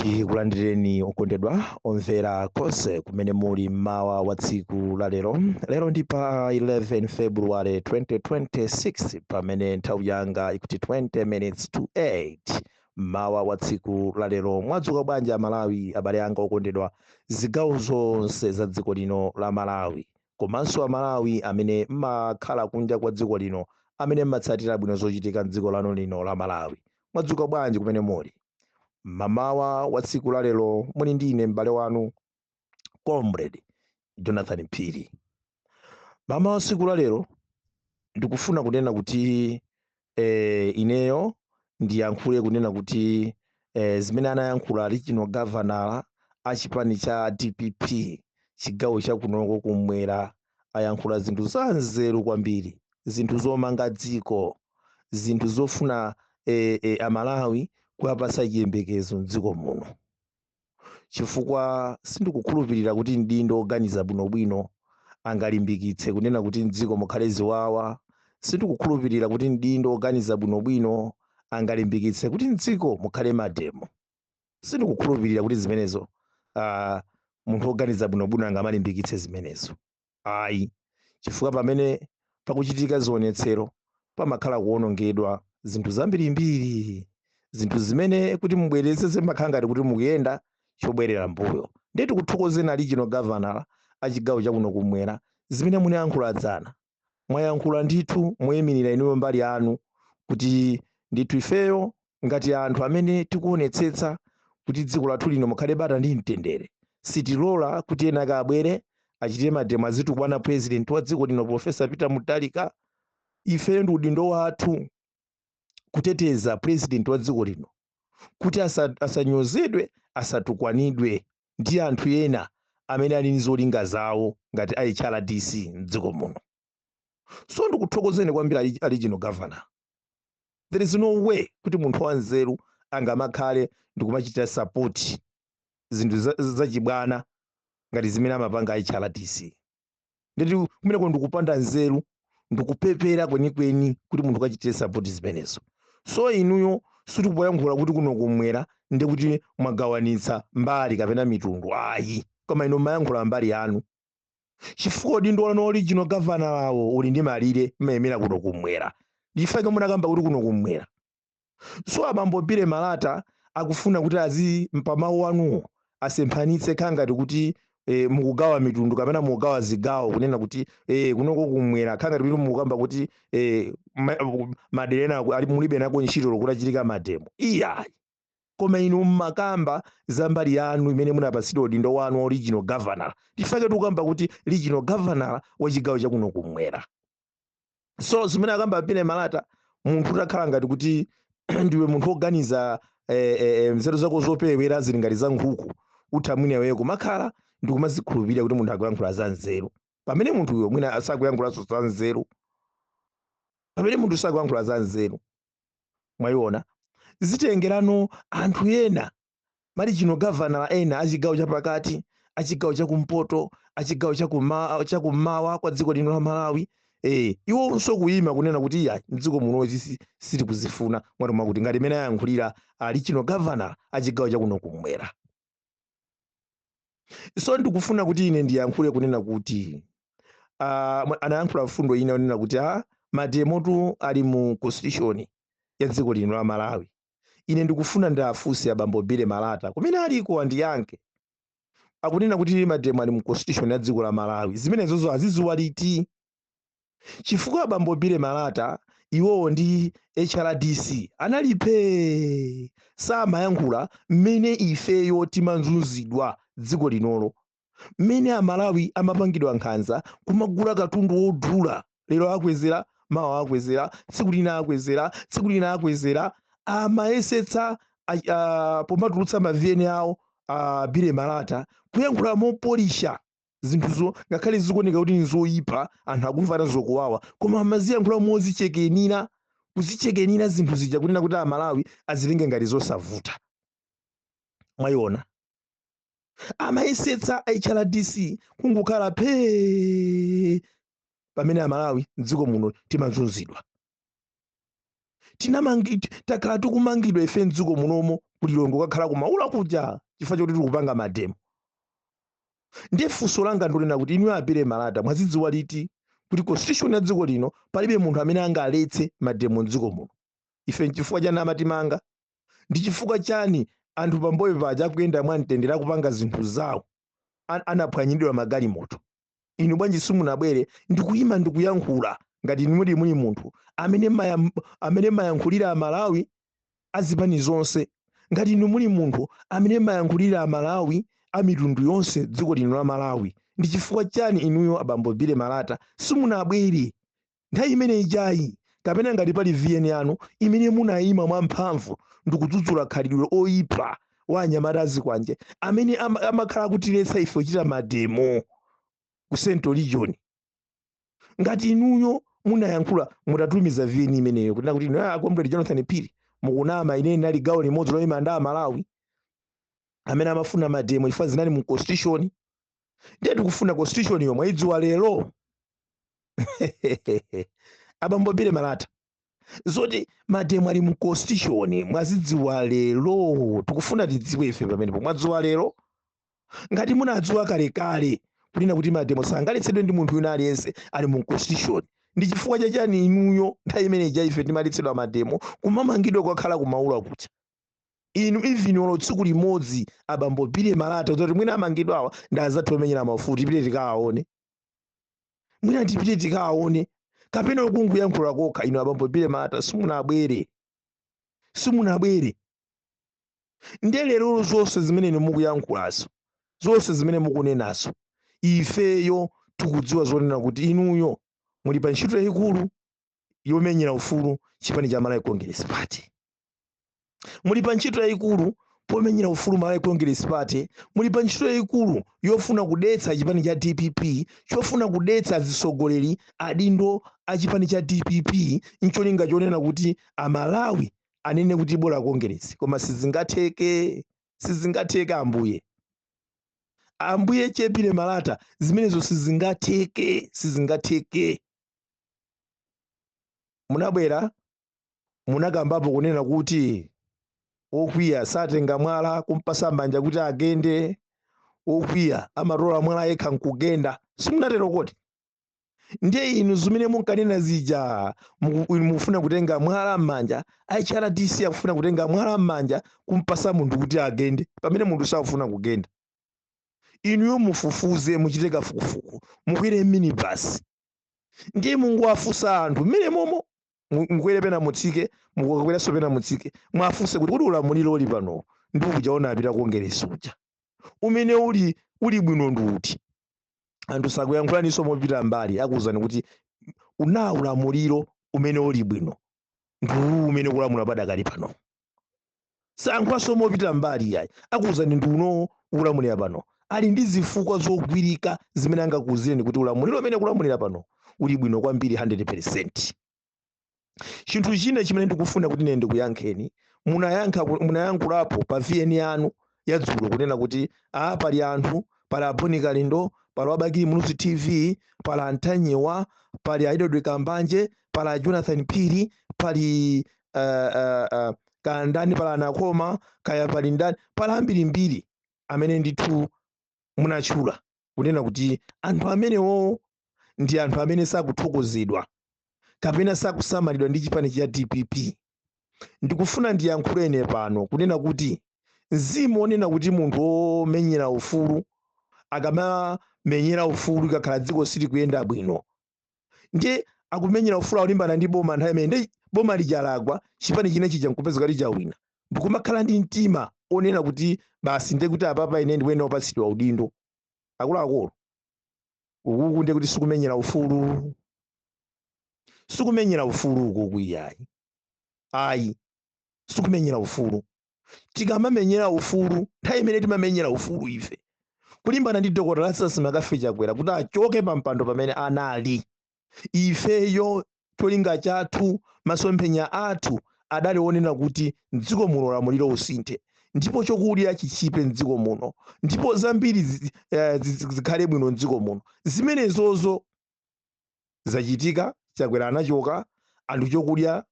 Ndikulandireni okondedwa omvera konse kumene muli mmawa wa tsiku la lero. Lero ndi pa 11 February 2026, pamene nthawi yanga ikuti 20 minutes to 8 mmawa wa tsiku la lero. Mwadzuka bwanji Amalawi, abale anga okondedwa, zigawo zonse za dziko lino la Malawi, komanso Amalawi amene mmakhala kunja kwa dziko lino, amene mmatsatira bwino zochitika mdziko lanu lino la Malawi? Mwadzuka bwanji kumene muli mamawa wa tsiku la lero? Muli ndi ine m'bale wanu, Comrade Jonathan Phiri. Mamawa wa tsiku la lero ndikufuna kunena kuti ineyo ndiyankhule kunena kuti zimene anayankhula regional governor a chipani cha DPP chigawo chakunoko kumwera, ayankhula zinthu za nzeru kwambiri, zinthu zomanga dziko, zinthu zofuna Amalawi kuwapasa chiyembekezo mdziko muno, chifukwa sindikukhulupirira kuti mdindo oganiza bwinobwino angalimbikitse kunena kuti mdziko mukhale ziwawa. Sindikukhulupirira kuti mdindo oganiza bwinobwino angalimbikitse kuti mdziko mukhale mademo. Sindikukhulupirira kuti zimenezo, munthu oganiza bwinobwino angamalimbikitse zimenezo, ayi, chifukwa pamene pakuchitika zionetsero pamakhala kuwonongedwa zinthu zambirimbiri, zinthu zimene kuti mubwereze zimakhala ngati kuti mukuyenda chobwerera mbuyo. Ndiye tikuthokozeni regional governor a chigawo chakuno kumwera, zimene munayankhula dzana, mwayankhula ndithu moyimirira inuyo mbali yanu, kuti ndithu ifeyo ngati anthu amene tikuonetsetsa kuti dziko lathu lino mukhale bata ndi mtendere, sitilola kuti ena akabwere achite mademo, azitukwana President wa dziko lino, Professor Peter Mutharika. Ifeyo ndi udindo wathu kuteteza President wa dziko lino kuti asanyozedwe, asatukwanidwe ndi anthu ena amene ali ndi zolinga zawo ngati HRDC mdziko muno. So ndikuthokozeni kwambiri a regional governor. There is no way kuti munthu wanzeru angamakhale ndikumachitira support zinthu zachibwana ngati zimene amapanga HRDC. Nditi kumeneko ndikupanda nzeru, ndikupepera kwenikweni kuti munthu kachitire support zimenezo. So inuyo sitikuyankhula kuti kuno kumwera ndi kuti mwagawanitsa mbali kapena mitundu, ayi, koma inu mayankhula mbali yanu, chifukwa udindo wanu regional governor wawo uli ndi malire, mmayimira kuno kumwera. Ndifake munakamba kuti kuno kumwera. So abambo Billy Malata akufuna kuti azi pamawu anuwo asemphanitse, khala ngati kuti mukugawa mitundu kapena mukugawa zigawo, kunena kuti kunoko kumwera, khala ngati kuti mukukamba kuti madera ena ali mulibe nako ntchito lokuti achitika mademo. Iyayi, koma inu mmakamba za mbali yanu imene munapatsidwa udindo wanu wa regional governor. Ndifake tikukamba kuti regional governor wa chigawo chakuno kumwera. So zimene akamba Billy Malata, munthu utakhala ngati kuti ndiwe munthu woganiza, nzeru zako zoperewera zili ngati za nkhuku, utha mwina iweyo kumakhala ndikumazikhulupirira kuti munthu akuyankhula za nzeru, pamene munthu uyo mwina asakuyankhulanso za nzeru, pamene munthu sakuyankhula za nzeru. Mwayiona, zitengerano anthu ena, ma regional governor ena achigawo chapakati, achigawo chakumpoto, achigawo chakummawa kwa dziko lino la Malawi, iwonso kuyima kunena kuti iya, mdziko muno izi sitikuzifuna, mwati mwakuti, ngati imene ayankhulira a regional governor achigawo chakuno kumwera. So ndikufuna kuti ine ndiyankhule kunena kuti anayankhula fundo ina yonena kuti mademotu ali mu constitution ya dziko lino la Malawi. Ine ndikufuna ndiafunse abambo Billy Malata kumene aliko andiyankhe. Akunena kuti mademo ali mu constitution ya dziko la Malawi, zimenezozo aziziwa liti? Chifukwa abambo Billy Malata iwowo ndi HRDC analipe, samayankhula mmene ifeyo timanzunzidwa dziko linolo, mmene Amalawi amapangidwa nkhanza, kumagula katundu wodula, lero akwezera, mawa akwezera, tsiku lina akwezera, tsiku lina akwezera. Amayesetsa pomatulutsa ma VN awo Billy Malata kuyankhula mopolisha zinthuzo, ngakhale zikuoneka kuti nzoyipa, anthu akumva nazo kuwawa, koma amaziyankhula mozichekenira, kuzichekenira zinthu zija, kunena kuti Amalawi azitenge ngati zosavuta. Mwayiona, amayesetsa HRDC kungokhala phee pamene Amalawi mdziko muno timazunzidwa. Takhala tikumangidwa ife mdziko munomo, kulilongo kakhala kumaula kuja, chifukwa chokuti tikupanga mademo. Ndiye funso langa ndonena kuti inu a Billy Malata mwazidziwa liti kuti constitution ya dziko lino palibe munthu amene angaletse mademo mdziko muno? Ife nchifukwa chani amatimanga? Ndi chifukwa chani anthu pamboyo paja akuyenda mwamtendere, akupanga zinthu zawo, anaphwanyidwa magalimoto? Inu bwanji simunabwere ndikuyima ndikuyankhula ngati inu muli munthu amene mayankhulira Amalawi azipani zonse, ngati inu muli munthu amene mayankhulira Amalawi a mitundu yonse dziko lino la Malawi? Ndi chifukwa chani inuyo abambo Billy Malata simunabwere nthawi imene ijayi, kapena ngati pali VN yanu imene munayima mwamphamvu ndikudzudzula khalidwe oyipa wa anyamata azikwanje amene amakhala kutiletsa ife kuchita mademo ku Central Region? Ngati inuyo munayankhula, mutatumiza VN imeneyo kunena kuti inu a Comrade Jonathan Phiri mukunama, ine ndinali gawo limodzi loyima ndi Amalawi amene amafuna mademo chifukwa zinali mu constitution. Ndiye tikufuna constitution yomwe idziwa lero, abambo Billy Malata, zoti mademo ali mu constitution mwazidziwa lero? Tikufuna tidziwe ife pamenepo, mwadziwa lero? Ngati munadziwa kalekale kunena kuti mademo sangaletsedwe ndi munthu wina aliyense, ali mu constitution, ndi chifukwa chachani inuyo nthawi imene ife timaletsedwa mademo, kumamangidwa, kwakhala kumaula kucha, inu even olo tsiku limodzi, abambo Billy Malata, kuti mwina amangidwawa ndi azathu omenyera maufulu, tipite tikawaone, mwina tipite tikawaone, kapena ukunguyankhula kokha, inu abambo Billy Malata simunabwere, simunabwere. Ndiye lero zonse zimene inu mukuyankhulazo, zonse zimene mukunenazo, ifeyo tikudziwa zonena kuti inuyo muli pa ntchito yayikulu yomenyera ufulu chipani cha Malawi Congress Party. Muli pa ntchito yayikulu pomenyera ufulu Malawi Congress Party. Muli pa ntchito yayikulu yofuna kudetsa chipani cha DPP, chofuna kudetsa atsogoleri adindo a chipani cha DPP, ncholinga chonena kuti Amalawi anene kuti bola Congress. Koma sizingatheke, sizingatheke. Ambuye, ambuye che Billy Malata, zimenezo sizingatheke, sizingatheke. Munabwera munakambapo kunena kuti wokwiya satenga mwala kumpasa manja kuti agende, wokwiya amatola mwala yekha nkugenda. Simunatero koti? Ndiye inu zimene munkanena zija, inu mukufuna kutenga mwala m'manja, HRDC akufuna kutenga mwala m'manja kumpasa munthu kuti agende pamene munthu sakufuna kugenda. Inuyo mufufuze, muchite kafukufuku, mukwere minibus, ndiye munguwafunsa anthu mmene momo, mukwere pena mutsike, mukakweranso pena mutsike, mwafunse kuti ulamuliro uli pano ndi uja unapita Congress uja, umene uli bwino ndi uti? Anthu sakuyankhulaninso mopita mbali, akuwuzani kuti una ulamuliro umene uli bwino ndi uwu umene kulamula padakali pano. Sayankhulanso mopita mbali yayi, akuwuzani ndi uno ukulamulira pano. Ali ndi zifukwa zogwirika zimene angakuwuzireni kuti ulamuliro umene kulamulira pano uli bwino kwambiri 100%. Chinthu china chimene ndikufuna kuti ine ndikuyankheni, munayankhulapo pa VN yanu yadzulo kunena kuti a pali anthu, pali Aboni Kalindo, pali Wabakili Muluzi TV, pali Antanyiwa, pali Aidodwe Kambanje, pali a Jonathan Phiri, pali kandani, pali Anakoma, kaya pali ndani, pali ambirimbiri amene ndithu munatchula kunena kuti anthu amenewo ndi anthu amene sakuthokozedwa kapena sakusamalidwa ndi chipani cha DPP. Ndikufuna ndiyankhulene pano kunena kuti mzimu wonena kuti munthu womenyera ufulu akamamenyera ufulu ikakhala dziko silikuyenda bwino, ndiye akumenyera ufulu, akulimbana ndi boma, nthawi imene ndi boma lijalagwa, chipani chine chija nkupezeka lichawina, ndikumakhala ndi mtima onena kuti basi, ndiye kuti apapa ine ndikuyenera kupatsidwa udindo. Akuluakulu, ukuku ndiye kuti sikumenyera ufulu, sikumenyera ufulu ukuku iyayi, ayi, sikumenyera ufulu. Tikamamenyera ufulu, nthawi imene timamenyera ufulu ife kulimbana ndi Dr. Lazarus McCarthy Chakwera kuti achoke pa mpando pamene anali, ifeyo cholinga chathu, masomphenya athu adali onena kuti mdziko muno ulamuliro usinthe, ndipo chokudya chichipe mdziko muno, ndipo zambiri zikhale bwino mdziko muno. Zimenezozo zachitika, Chakwera anachoka, anthu chokudya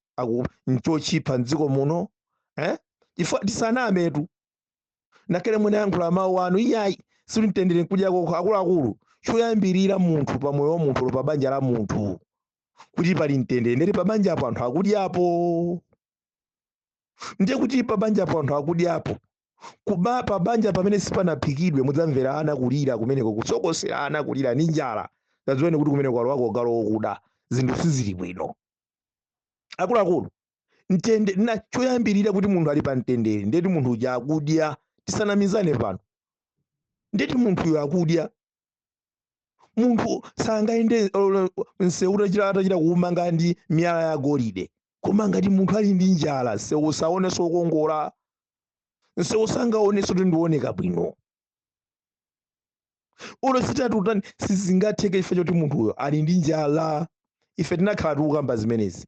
Nchochipha mdziko muno, eh? Chifukwa tisanametu, nakele mwene yankhula mawu anu, iyayi, sili mtendere nkudya kokha. Akuluakulu, choyambirira munthu pa moyo wa munthu, pa banja la munthu, kuti pali mtendere, ndeti pa banjapo anthu akudyapo. Ndiye kuti pa banjapo anthu akudyapo. Kuba pa banja pamene sipanaphikidwe, mudzamvera ana kulira kumeneko, kusokosera, ana kulira ndi njala. Tadziweni kuti kumeneko alowako galu wokuda, zinthu sizili bwino. Akuluakulu, mtende na choyambirira kuti munthu ali pa mtendere, ndeti munthu uja akudya. Tisanamizane pano, ndeti munthuyo akudya. Munthu sangayende msewu atachita kuumanga ndi miyala ya golide, koma ngati munthu ali ndi njala, msewu saonenso wokongola, msewu sangaonenso kuti ndioneka bwino. Ulo sitatu utani, sizingatheke chifukwa choti munthuyo ali ndi njala. Ife tinakhala tikukamba zimenezi.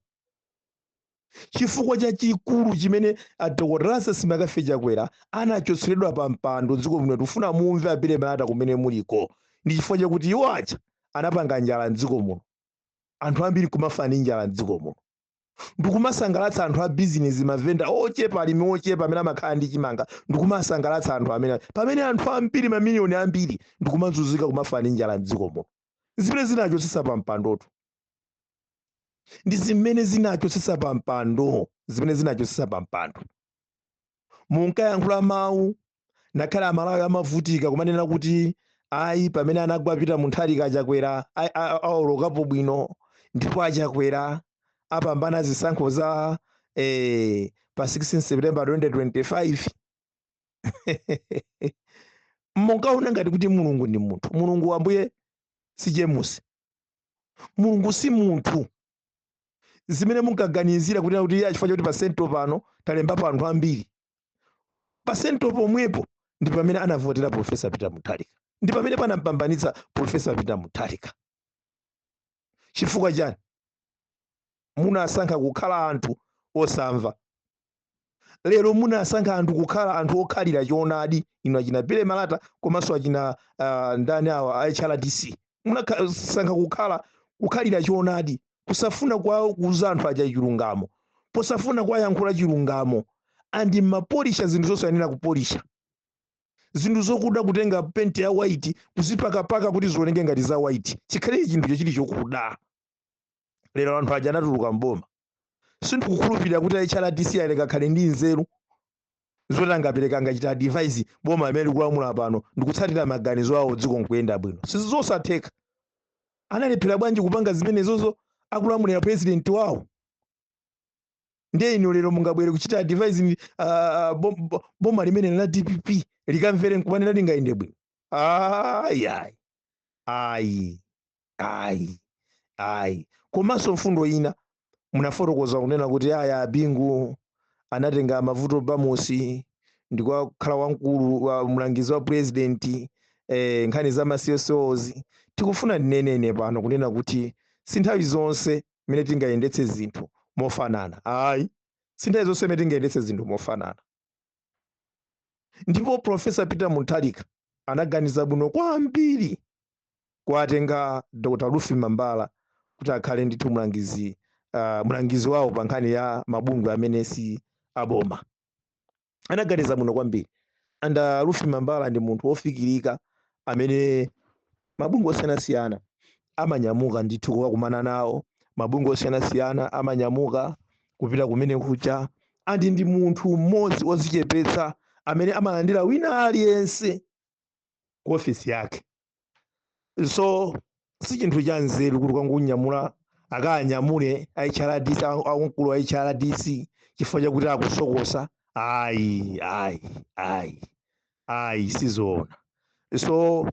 Chifukwa chachikulu chimene a Dr. Lazarus McCarthy Chakwera anachotseredwa pa mpando dziko muno, tifuna mumve apite malata kumene muliko, ndi chifukwa chakuti iwo aja anapanga njala mdziko muno, anthu ambiri kumafa ndi njala mdziko muno, ndikumasangalatsa anthu a bizinesi, mavenda ochepa, alimi ochepa amene amakhala ndi chimanga, ndikumasangalatsa anthu amene, pamene anthu ambiri, mamiliyoni ambiri, ndikumazunzika, kumafa ndi njala mdziko muno. Zimene zinachotsetsa pa mpandotu ndi zimene zinachotsetsa pa mpando, zimene zinachotsetsa pa mpando. Munkayankhula mawu, ngakhale Amalawi amavutika, kumanena kuti ayi, pamene anagwa Peter Mutharika, Achakwera awolokapo bwino, ndipo Achakwera apambana zisankho za pa 16 September 2025. Munkaona ngati kuti Mulungu ndi munthu. Mulungu Ambuye si James, Mulungu si munthu. Zimene munkaganizira kuti ya, chifukwa choti pa central pano talembapo anthu ambiri, pa central pomwepo ndi pamene anavotera Professor Peter Mutharika, ndi pamene panampambanitsa Professor Peter Mutharika. Chifukwa chani munasankha kukhala anthu osamva? Lero munasankha anthu kukhala anthu okhalira choonadi, inu achina Billy Malata komanso achina ndani awa a HRDC, munasankha kukhala kukhalira choonadi, kusafuna kwa kuuza anthu aja chilungamo, posafuna kuwayankhula chilungamo, andi mapolisha zinthu zosayenera kupolisha, zinthu zokuda kutenga penti ya white kuzipakapaka kuti zioneke ngati za white, chikhalire chinthu chili chokuda. Lero anthu aja anatuluka mboma. Sindikukhulupirira kuti HRDC alekakhale ndi nzeru zoti angapereka, angachita advise boma amene likulamula pano ndikutsatira maganizo awo, dziko nkuyenda bwino. Sizosatheka. Analephera bwanji kupanga zimenezozo akulamulira president wawo? Ndiye inu lero mungabwere kuchita advise boma limene la DPP likamvere nkumanena lingayende bwino? Ayi, ayi, ayi, ayi, ayi. Komanso mfundo ina munafotokoza kunena kuti aya, Bingu anatenga Mavuto Bamusi ndikukhala wamkulu wa mlangizi wa president, nkhani za ma CSOs. Tikufuna ndinenene pano kunena kuti si nthawi zonse mmene tingayendetse zinthu mofanana. Ayi, si nthawi zonse mmene tingayendetse zinthu mofanana. Ndipo Professor Peter Mutharika anaganiza bwino kwambiri kuwatenga Dr. Rufi Mambala kuti akhale ndithu mlangizi wawo pa nkhani ya mabungwe amene si aboma. Anaganiza bwino kwambiri. And Rufi Mambala ndi munthu wofikirika amene mabungwe osiyanasiyana amanyamuka ndithu kukakumana nawo, mabungwe osiyanasiyana amanyamuka kupita kumene kucha, and ndi munthu mmodzi wodzichepetsa amene amalandira wina aliyense ku ofisi yake. So si chinthu cha nzeru kuti ukangunyamula, akanyamule HRDC, amkulu wa HRDC, chifukwa chakuti akusokosa. Ayi, ayi, ayi, ayi, sizoona. So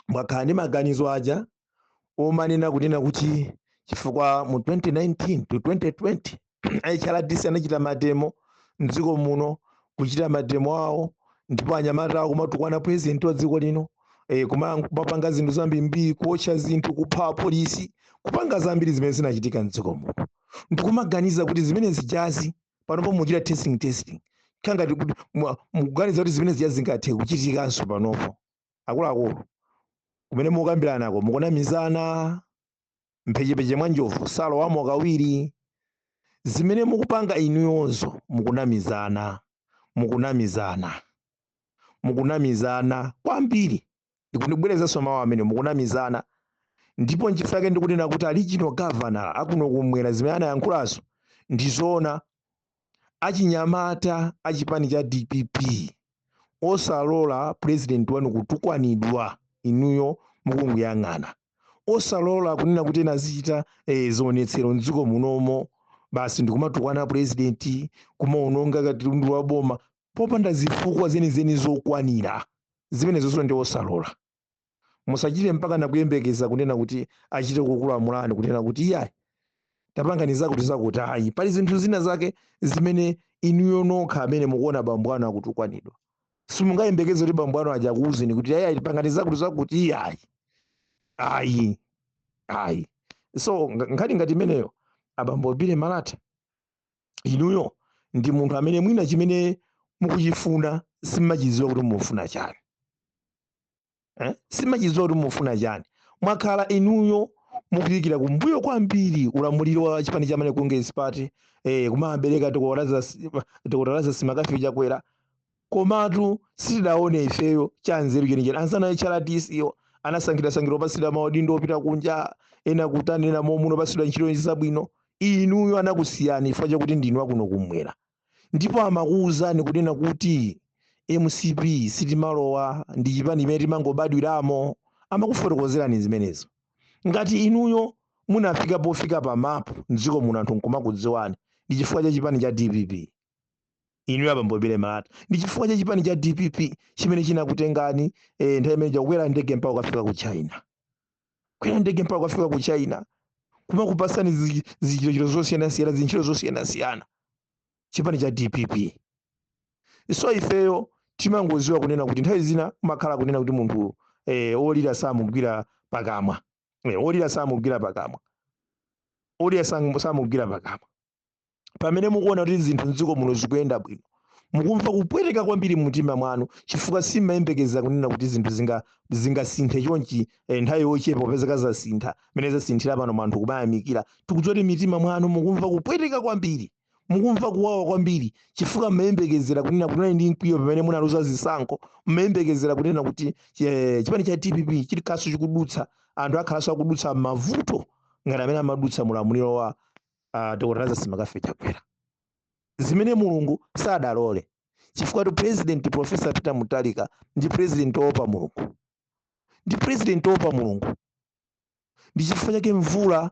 mwakhala ndi maganizo aja omanena kunena kuti chifukwa mu 2019 to 2020 HRDC anachita mademo mdziko muno, kuchita mademo awo, ndipo anyamata awo kumatukwana president wa dziko lino, kumapanga zinthu zambirimbiri, kuotcha zinthu, kupha polisi, kupanga zambiri zimene zinachitika mdziko muno, ndikumaganiza kuti zimene zijazi panopo muchita testing testing, khangati kuti mukuganiza kuti zimene zijazi zingathe kuchitikanso panopo. Akuluakulu, kumene mukambiranako mukunamizana. Mphechepeche mwa njovu salowamo kawiri. Zimene mukupanga inuyonso, mukunamizana, mukunamizana, mukunamizana kwambiri. Ndikubwerezanso mawu amene, mukunamizana. Ndipo nchifukwa chake ndikunena kuti a regional governor akuno kumwera, zimene anayankhulazo ndizoona. Achinyamata achipani cha DPP, osalola president wanu kutukwanidwa inuyo mukunguyang'ana, osalola kunena kuti ena azichita zionetsero mdziko munomo basi ndikumatukwana president, kumaononga katundu wa boma popanda zifukwa zenizeni zokwanira. Zimenezonso ndi osalola. Musachite mpaka nakuyembekeza kunena kuti achite kukulamulani kunena kuti iyayi, tapangani zakuti zakuti. Ayi, pali zinthu zina zake zimene inuyo nokha amene mukuona bambo anu akutukwanidwa, simungayembekeze kuti bambo anu aja akuwuzeni kuti ayi, pangani zakuti zakuti. Iyayi, ayi, ayi. So nkhani ngati imeneyo, abambo Billy Malata, inuyo ndi munthu amene mwina chimene mukuchifuna simmachidziwa kuti mufuna chani, eh? Simmachidziwa kuti mufuna chani. Mwakhala inuyo mukuyikira kumbuyo kwambiri ulamuliro wa chipani cha Malawi Congress Party, kumabereka Dr. Lazarus McCarthy Chakwera, komatu sitidaone ifeyo cha nzeru chenicheni. Anzanu a HRDC yo anasankhidwa opasidwa maudindo opita kunja, ena kutani, ena momuno opasidwa ntchito zabwino. Inuyo anakusiyani chifukwa chakuti ndinu akuno kumwera, ndipo amakuwuzani kunena kuti MCP sitimalowa, ndi chipani chimene timangobadwiramo. Amakufotokozerani zimenezo. Ngati inuyo munafika pofika pa mapu mdziko muno, anthu nkumakudziwani, ndi chifukwa cha chipani cha DPP. Inuyo abambo Billy Malata, ndi chifukwa cha chipani cha DPP chimene chinakutengani nthawi imene chakukwera ndege mpaka ukafika ku China, kwera ndege mpaka ukafika ku China, kumakupasani zichitochito zosiyanasiyana, zintchito zosiyanasiyana, chipani cha DPP. So ifeyo timangoziwa kunena kuti nthawi zina kumakhala kunena kuti munthu olira samugwira pakamwa, olira samugwira pakamwa, olira samugwira pakamwa. Pamene mukuona kuti zinthu mdziko muno zikuyenda bwino, mukumva kupweteka kwambiri mumtima mwanu, chifukwa simmayembekeza kunena kuti zinthu zingasinthe chonchi nthawi yochepa popezeka zasintha mene zasinthira pano, anthu kumayamikira. Tikudziwa kuti mitima mwanu mukumva kupweteka kwambiri, mukumva kuwawa kwambiri, chifukwa mmayembekezera kunena kuti munali ndi mkwiyo pamene munaluza zisankho. Mmayembekezera kunena kuti chipani cha DPP chilikhaso chikudutsa, anthu akhalanso akudutsa mavuto ngati amene amadutsa mulamuliro wa Dr. Lazarus McCarthy Chakwera, zimene Mulungu sadalole, chifukwa tu President Professor Peter Mutharika ndi president wopa Mulungu, ndi president wopa Mulungu. Ndi chifukwa chake mvula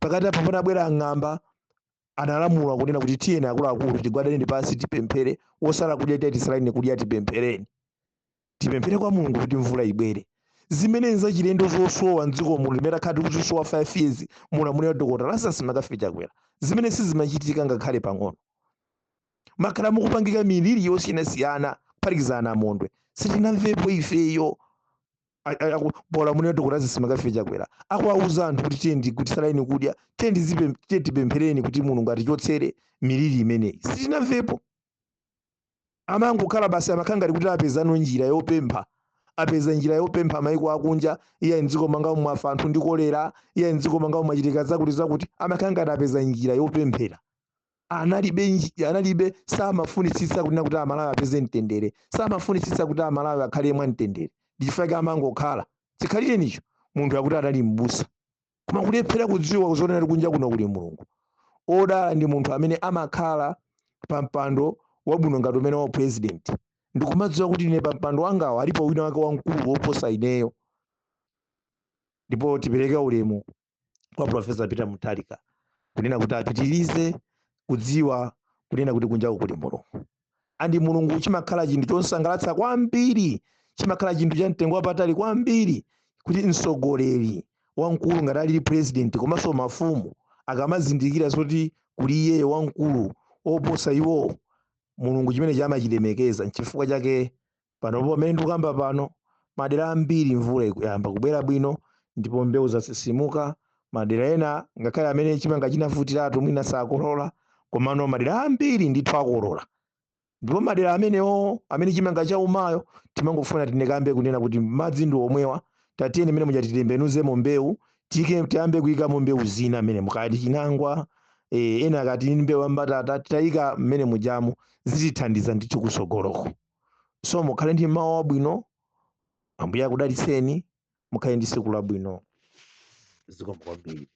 pakati apo panabwera ng'amba, analamula kunena kuti tiyeni akuluakulu, tigwadane pansi, tipemphere, wosala kudya tiye tisalani kudya, tipemphereni, tipemphere kwa Mulungu kuti mvula ibwere. Zimene nzachilendo zosowa mdziko muno, limene takhala tikuzisowa 5 years mulamuliro wa Dr. Lazarus McCarthy Chakwera, zimene sizimachitika ngakhale pang'ono. Makhala mukupangika miliri yosiyanasiyana kuphatikizana namondwe, sitinamvepo ifeyo polamuliro Dr. Lazarus McCarthy Chakwera akuwauza anthu kuti tiye kuti salani kudya, tiye tipemphereni kuti Mulungu atichotsere miliri imeneyi. Sitinamvepo. Amangokhala basi, amakhala ngati kuti apezano njira yopempha, apeza njira yopempha maiko akunja, iye mdziko mwanga mwafa anthu ndi kolera, iye mdziko mwanga mwachitika zakuti zakuti. Amakhala ngati apeza njira yopemphera. Analibe, samafunitsitsa kunena kuti Amalawi apeze mtendere, samafunitsitsa kuti Amalawi akhale mwa mtendere. Ndi chifukwa amangokhala chikhalirenicho munthu akuti anali mbusa, koma kulephera kudziwa zonena kuti kunja kuno kuli Mulungu. Odala ndi munthu amene amakhala pa mpando wabwino ngati umene wa president, ndikumadziwa kuti ine pa mpando wangawo alipo wina wake wamkulu woposa ineyo. Ndipo tipereke ulemu kwa Professor Peter Mutharika kunena kuti apitirize kudziwa kunena kuti kunjaku kuli Mulungu. And Mulungu chimakhala chinthu chosangalatsa kwambiri, chimakhala chinthu cha mtengo wapatali kwambiri kuti mtsogoleri wamkulu ngati alili president komanso mafumu akamazindikira zoti kuli iyeyo wamkulu oposa iwowo, Mulungu chimene chamachilemekeza. Nchifukwa chake panopo pamene ndikukamba pano, madera ambiri mvula ikuyamba kubwera bwino ndipo mbewu zasisimuka. Madera ena ngakhale amene chimanga chinavutiratu mwina sakolola, komano madera ambiri ndithu akolola. Ndipo madera amenewo amene chimanga chaumayo, timangofuna tinekambe kunena kuti madzi ndi omwewa, tatiyeni mene muja titembenuzemo mbewu, tiyambe kuyikamo mbewu zina amene mukati chinangwa, Ena akati mbewu ya mbatata titayika mmene mujamu zitithandiza ndithu kusogoloko. So mukhale ndi mawu abwino, Ambuye akudalitseni, mukhale ndi tsiku labwino. Zikomo kwambiri.